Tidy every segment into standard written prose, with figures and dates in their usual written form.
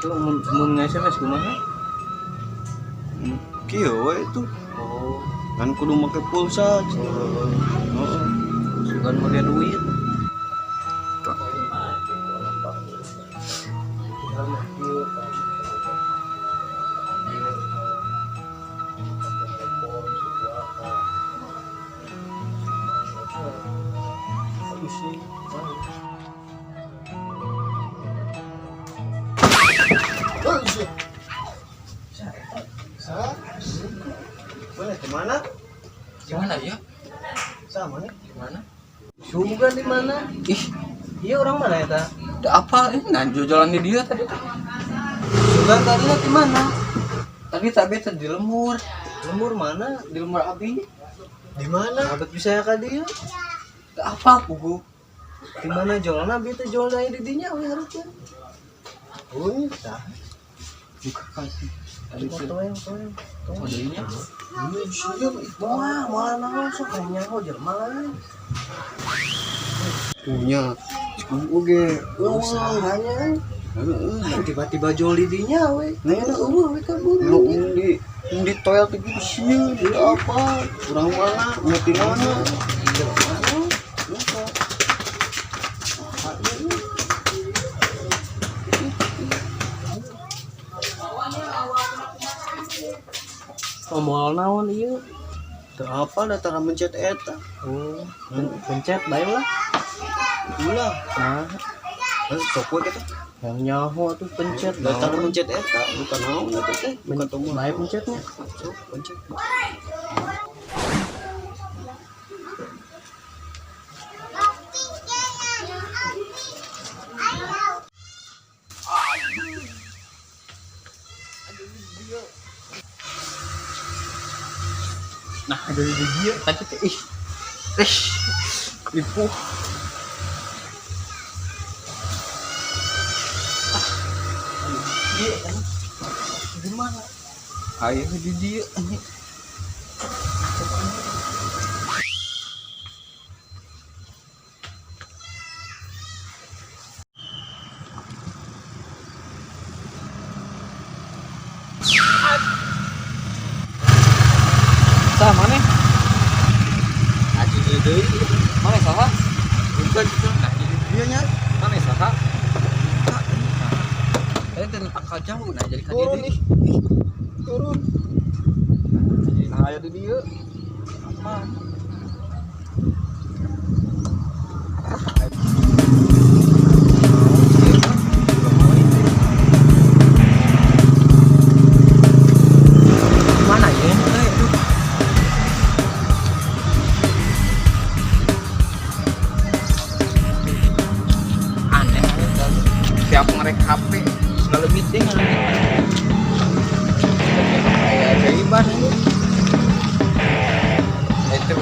Itu mun mun nge-SMS kumaha? Kieu we itu. Oh, Kan kudu make pulsa. oh, Heeh. sugan mau duit. Boleh kemana? Gimana ya? Sama nih. Gimana? Sugan di mana? Ih, Iya orang mana ya ta? udah apa? Ini nah jalan di dia tadi. Sugan tadi di mana? Tadi tapi di lembur, Lembur mana? di lembur abi. Di mana? Abet bisa ya ka dia? Udah apa pugu? Di mana jualan abi teh jualan aya di dinya we hareupeun. Oh, tah. Buka kasih. Tadi Tadi sih. toeng toeng. Kodenya. Ini sieun. Moal moal naon sok nyaho jelema lain. Punya. Sekarang oge. Usahanya Heeh. tiba-tiba jual di dinya we. Nah, ya. Eueuh we kabur. Nu di di toel teh gitu sieun. Di apa? Urang mana? Ngerti mana? Lupa. Oh, moal naon ieu? Teu apa datang mencet eta. Oh, pencet bae lah. Ulah. Nah, Eh, sok we kita. yang nyaho tuh pencet Datang mencet eta, bukan naon eta teh, bukan tombol. Bae pencetnya. Sok pencet. Nah, ada di dia tadi teh. Ih. Ih. Ibu. Ah, dia kan. Gimana? Ayo di dia ini. Sah mana? Aji deui. Mana saha? Bukan itu. Nah, jadi Iya nya. mana saha? Tadi teh tangkal jauh nah jadi ka Turun dieu. ih. Ih, turun. Nah, aya di dieu. Apa? Mana ya? Aneh, siap ngerek HP ngalengit deh ngalengit kayak ajaiban ini itu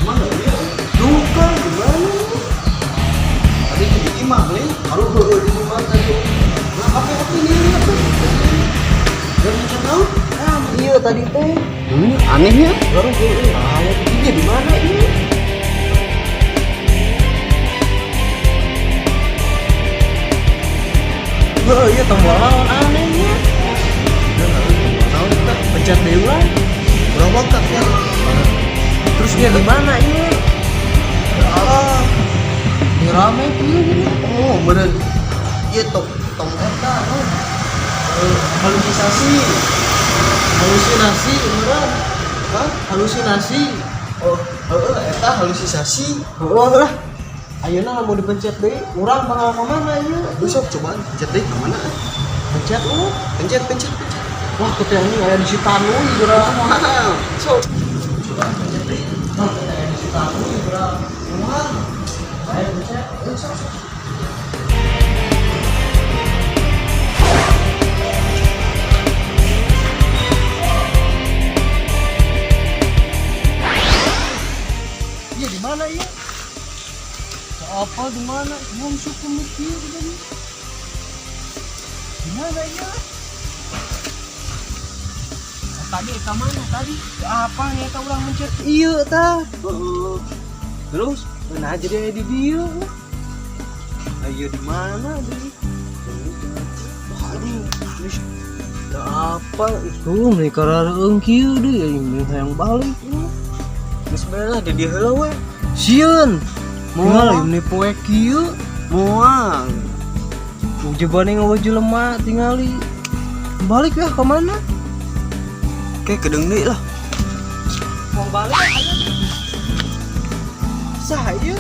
Mana dia? Duka gimana? Tadi di imah nih. Aduh, heueuh di imah tadi. Nah, apa apa ini apa? Gak bisa tahu. Ah, iya tadi teh. Anehnya. Baru heueuh. Aya di dinya di mana ieu? Heuh, ieu tombol naon anehnya. Naon kita? Pencet deui lah. Urang botak ya. Terus dia di mana ieu? Ah, Ini rame kieu gini. oh, meureun. Ieu tong tong eta. Oh. Eh, halusinasi. Halusinasi meureun. Hah? Halusinasi. Oh, heeh eta halusinasi. Heueuh lah. Ayeuna lamun dipencet deui, urang bakal ka mana ieu? Besok cobaan pencet deui ka mana? Pencet lu. Pencet, pencet, pencet. Wah, teh anjing aya di Sitanu geura. Wah, sok. Wah, teh aya di Sitanu geura. Wah, Ayo pencet. eh, sok, sok. Iya di mana iya? Apa di mana? Wong suku mikir tadi. Di mana iya? Tadi ka mana tadi? Apa nih eta urang mencet ieu tah. Heeh. Terus Nah, jadi aya di dieu. Ayo di mana deui? Aduh, geus Teu apa itu meni karareueung kieu deui aing meni hayang balik. Geus bae lah di dieu heula we. Sieun. Moal. Moal ini poe kieu. Moal. Ujebane ngawa jelema tingali. Balik ya ke mana? Oke, kedeung deui lah. Mau balik ayo. Sah ieu.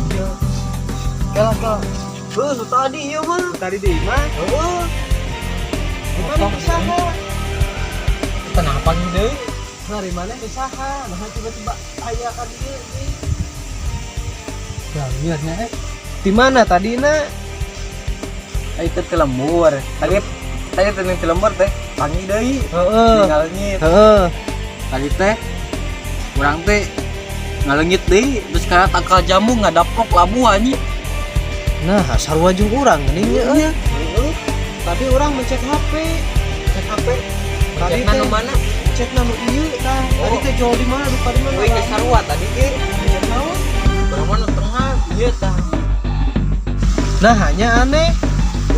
Ayo. Kala kala. Heuh, nu tadi ieu mah. Tadi di imah. Heeh. Mana teh saha? Kenapa nih deui? Dari mana teh saha? Nah tiba-tiba aya ka dieu deui. Ya lihatnya eh. Di mana tadi na? Ayo teh ke lembur. Tadi tadi teh ke lembur teh panggil deui. Heeh. Tinggalnya Heeh. tadi teh urang teh ngaleungit deui terus karena tangkal jambu ngadaplok labu anjing. Nah, sarua jeung urang geuning nya euy. Iya. Tadi urang mencet HP. Cek HP. Tadi Cek teh nu mana? Cek nu ieu tah. Tadi teh jual di mana? Lupa di mana? Wih, ke sarua tadi ge. Cek naon? Urang mah nu tengah ieu tah. Nah, hanya aneh.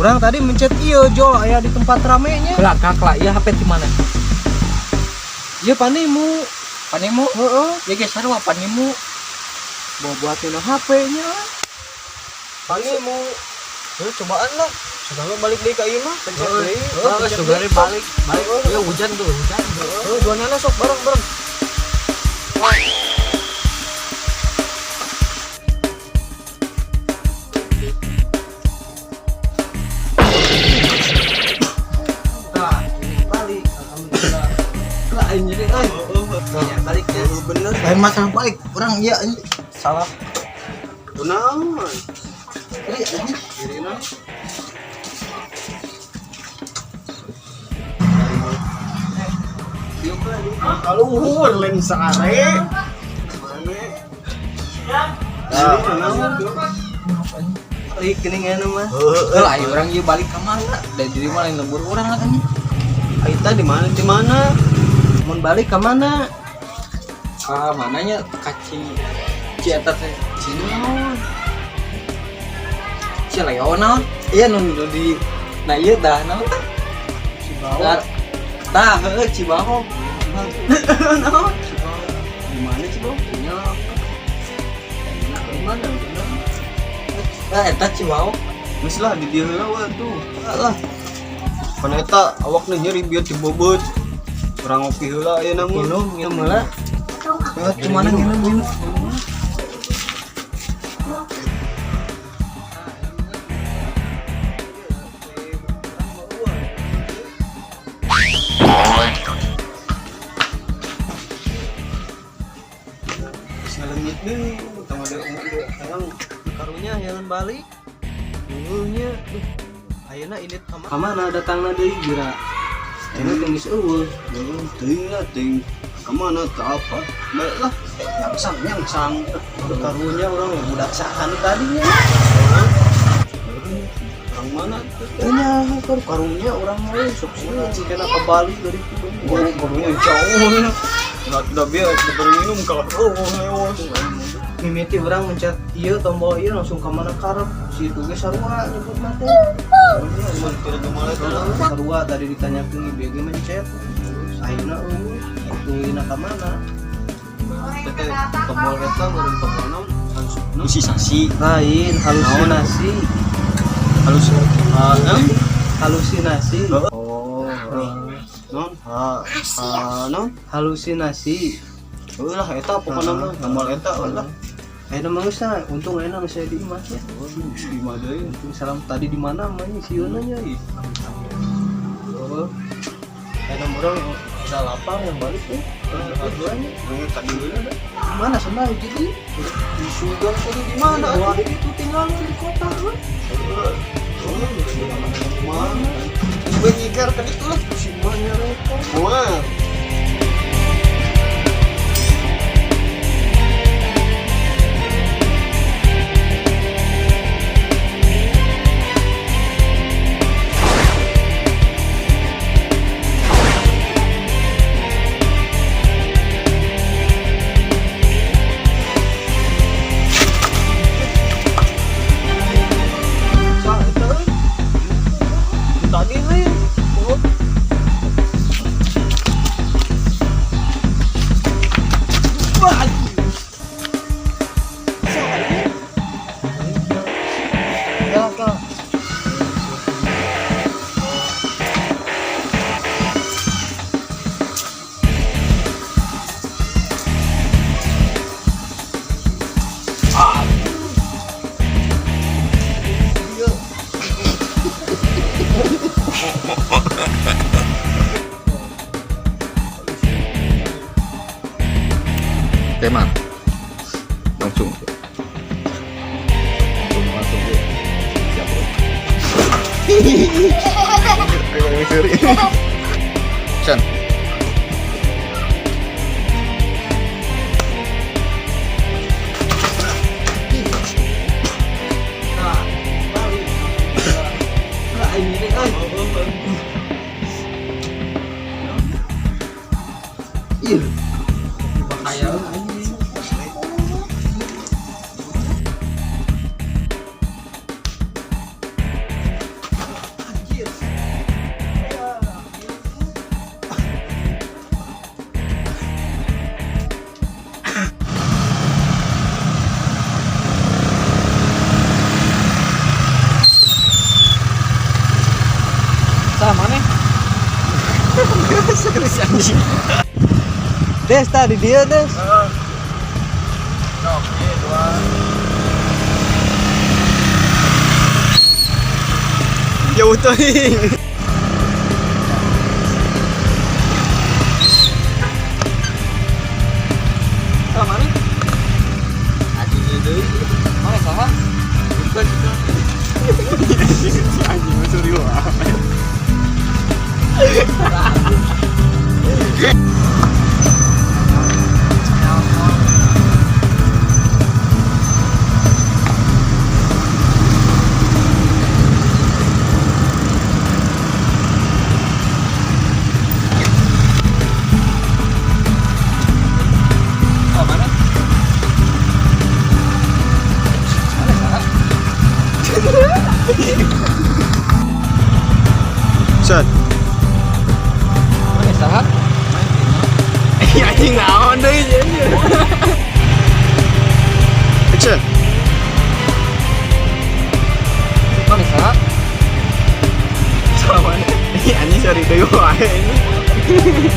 Urang tadi mencet ieu jol aya di tempat ramenya. Lah kak lah ieu HP di mana? Ieu panimu. Panimu? Heeh. Ya ge sarua panimu. Bawa buatin HP-nya. Panimu. Heuh, cobaan lah. Sudah balik deui ka ieu mah, pencet deui. Heeh, pencet sebenarnya deui. balik, balik. Ya hujan tuh, hujan. Heeh, dua nana sok bareng-bareng. Nah, balik. Alhamdulillah. Lah anjir euy. Ya balik deh. Bener. Lain masalah balik, urang ieu anjir. Salah. Kunaon? Iya, anjir. Dirina. Kaluhur lain sare. Mana? Nah, kunaon tuh? Balik geuning anu mah. Heeh, lah ayo urang ieu balik ka mana? Da diri mah lain lembur urang lah kan. Aita di mana? Di mana? Mun balik ke mana? Ka mananya ka Ci Ci eta teh. Ci naon? Ci Leo naon? Iya nu nu di nah ieu dah naon tah? Cibawa. Tah, heueuh Cibaho. Naon? Di mana sih, Bro? Nya. Di mana? Nah, eta Cibaho. Geus lah di dieu heula we tuh. Lah, Pan eta awakna nyeri bieu dibebeut. Urang ngopi heula ayeuna mah. Minum, minum heula. Heuh, cuman nginum minum. Geus ngaleungit deui, tong ada hayang Karunya hayang balik. Dulunya, duh. Ayeuna indit ka mana? Kamana datangna deui geura? Ayeuna teh geus eueuh. Heeh, teuing lah teuing. Ka mana teu apa? Bae lah. Nyangsang nyangsang. Karunya urang budak saha nu tadinya. Orang mana tuh? Nya karunya urang mah sok sieun jigana ka Bali dari Oh, karunya jauh. Nah, tidak biar diberi minum kalau oh lewat. Mimiti urang mencet ieu tombol ieu langsung ka mana karep si itu ge sarua nyebut mah teh. Emang tidak kemana tuh lah. Sarua tadi ditanyakeun ieu ge mencet. Ayeuna eueuh tungguina ka mana? Tete tombol eta meureun tombol naon? Halusinasi. Lain halusinasi. Halus. Ah, naon? Halusinasi. Oh, non? Ha, ha, non? Halusinasi. Heuh lah eta pokona mah tombol eta lah. Ayeuna mah geus lah, untung ayeuna geus aya di imah nya. Di imah deui. Untung salam tadi di mana mah sieunna nya ih. Oh. Ayeuna urang udah lapar yang balik tuh. Dua-duanya. Heeh, tadi heula da. Di mana sendal jadi? Di Sugeng tadi di mana? Dua hari itu tinggal di kota gue. Mana? Gue nyigar ke ditu lah. Si mana repot. Wah. Tema. Langsung. Langsung langsung. Siap, bro. Action. Nah, balik. Lah aing ini euy. Iya. Bahaya anjing. Sama nih. Serius anjing. Des tadi dia, Des. Oke, dua. Jauh tuh. Sama nih. Anjing deui. Mana saha? Bukan itu. Si anjing mah serius. Sama mana? Mana saha? Son. Mana saha? Anjing naon deui. Action. Mana saha? Sama. Anjing sorry deui wae ini.